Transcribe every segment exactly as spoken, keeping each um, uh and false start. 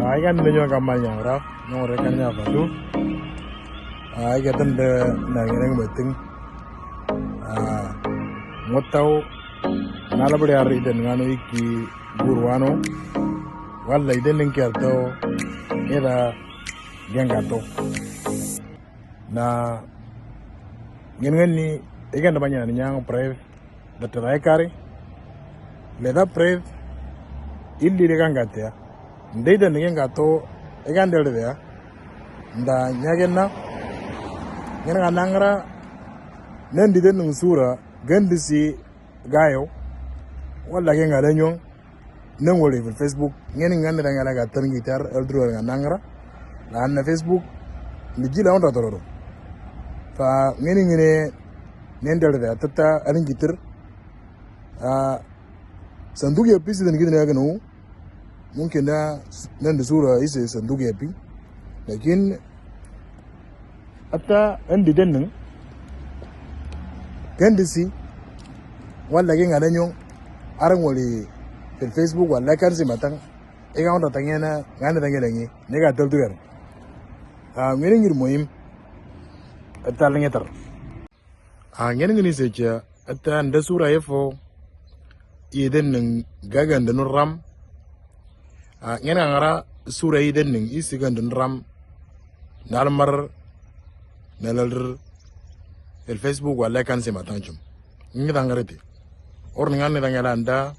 Ai kan de nyo kamanya ra, no re kan nya fatu. Ai ka tan de na ngereng beting. Ah, ngotau nala bari ari den ngano iki guru ano. Wala iden ning kiarto era gengato. Na ngen ngen ni ikan da banya nyang pre da trai kari. Le da pre illi de gengatia. Ndei da ngen gato ikan del de ya. Nda nyagen na ngen ga nangra. Nen di den sura gendi si gayo. Wala gen ga lenyong. Nengoli fil Facebook ngeni ngani da ngala ga tan gitar el dro nga nangra. La na Facebook mi jila on ratoro. Fa ngeni ngene nendal da tata alin gitar. Ah, sanduki ya pisi dan gidan ya gano. Mungkin da nan da sura ise sanduki ya pi. Lakin ata andi denning. Kendisi wala gen ga lenyong. Arang wali fil Facebook wala kan si matang. Ega on ratang yana ngani tang yana ngi nega tal tugar. Ah, ngini ngir muhim. Ata lengetar. Ah, ngini ngini secha ata nda sura efo. Iden neng gagan denu ram. Ah, ngena ngara sura iden neng isi gan denu ram. Nalmar nalalr el Facebook wala kan se matang chum. Ngi dangarete. Or ngan ne dangala nda.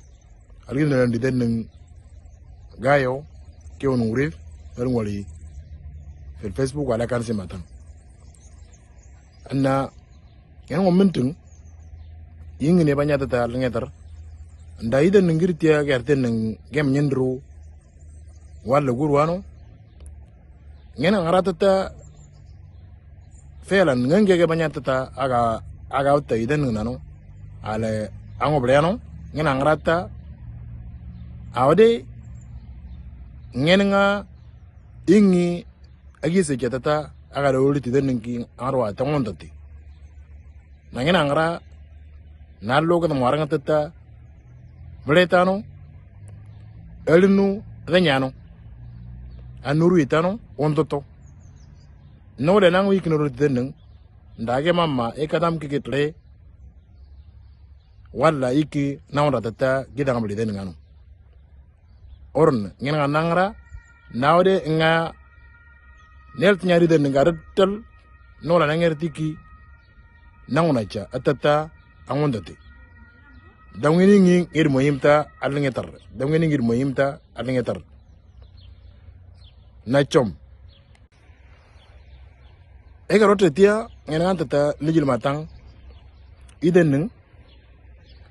Algi na di den neng gayo ke on urif el ngoli el Facebook wala kan se matang. Anna en momentum ying ne banya ta lengetar. Nda iden neng girtia gerte neng gem nyendru wala gurwano. Ngena ngara tata felan ngenge ke banya tata aga aga uta iden nano. Ale ango breano ngena ngara ta awde ngen nga ingi agi se tata aga da uli tiden ngi arwa ta ngon tati. Na ngena ngara na lo ka mo arang tata bretano elinu renyano anuru itano ontoto. No le nang wiki no tiden nda ge mama e kadam ki kitre. Wala iki na onda tata gidang beli den ngano. Orn ngena nangra nawde nga nel tinyari den nga retel. No la nanger tiki nanguna cha atata angondati. Dawngini ngi ngir muhim ta alingetar. Dawngini ngir muhim ta alingetar. Na chom. Ega rote tia ngena nganta ta lijil matang. Iden neng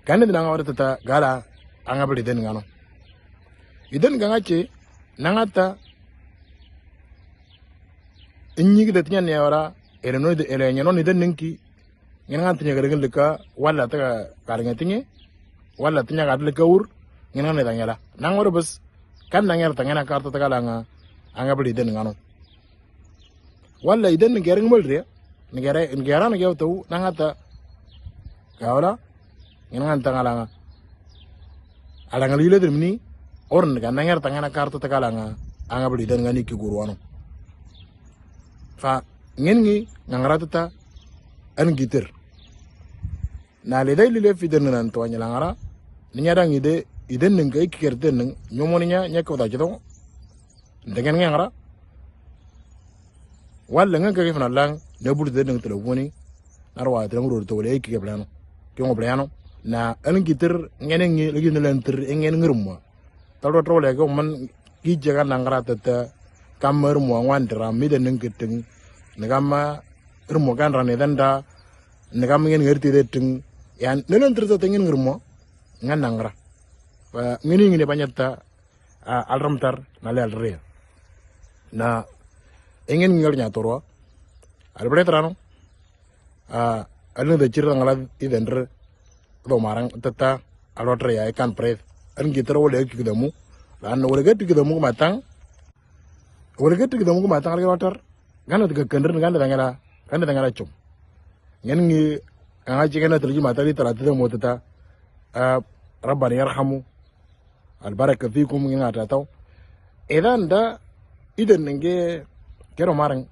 kande dina nga wada tata gala anga beli den ngano. Iden ganga che nangata inyi gida tinya ne wara ele no ele nyano ni den nengki. Ngena nganta tinya gada lika wala ta ka ringa tinye wala tinya gada lika ur. Ngena nganta tangela nang wada bas kan nangela tangena karta ta gala anga anga beli den ngano. Wala iden ni gere ngumal ria ni gere ni gera ni geu tau nangata. Gawla ngena nganta ngalanga. Alanga lile dir mini orn ga nangera tangana karta ta kalanga anga beli den ngani ki guru ano. Fa ngen ngi ngangra tata an gitir. Na le dai lile fi den nan to anya langara ni nya dang ide iden neng kai kiker den neng nyomo ni nya nya ko da jito. Ndegen ngangra. Wala ngan kake fana lang ne bulu de nang telefoni. Narwa te ngoro to le ki keblano ke ngo blano. Na an gitir ngene ngi lagi ne lentir ngen ngirmo. Talo to le ko man ki jaga nangra tata. Kamar mo ngwan dra mi de nang kiting ne kama irmo kan rane danda ne kam ngen ngerti de ting. Yan ne lentir tata ngen ngirmo. Ngan nangra ngini ngini banyata. Alramtar na le alre na engen ngal nya torwa. Albre trano. Alin de chir ngala idendre do marang tata. Alotre ya kan pres an gitar wala ki damu. Lan wala gati ki damu matang. Wala gati ki damu matang alge watar. Gana daga kandir gana dangala gana dangala chum. Ngen ngi anga chigana terji matari tala tida motata. Rabbani yarhamu. Albaraka fikum ngi ngata taw. Idan da Ida ninge kero marang.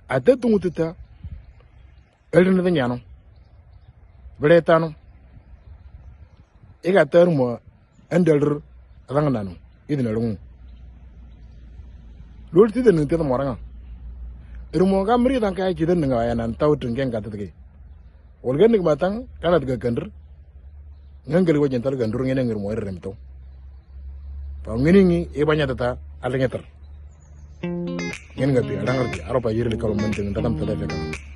Ate tungu tita. Elden de nyano. Bere tano. Ega termo endelr adang nanu. Ida na rungu. Lol tida ninge tita moranga. Rumo ga mri dang kaya jida ninga ya nan tau tengkeng kata tege. Olga nik matang kana tega gandr. Ngangal wa jental gandr ngene ngir mo rem to. Pa ngini ngi e banya tata alngeter. Ngen ngapi adang arti aro pa yirli kalau menteng dalam tata fekam.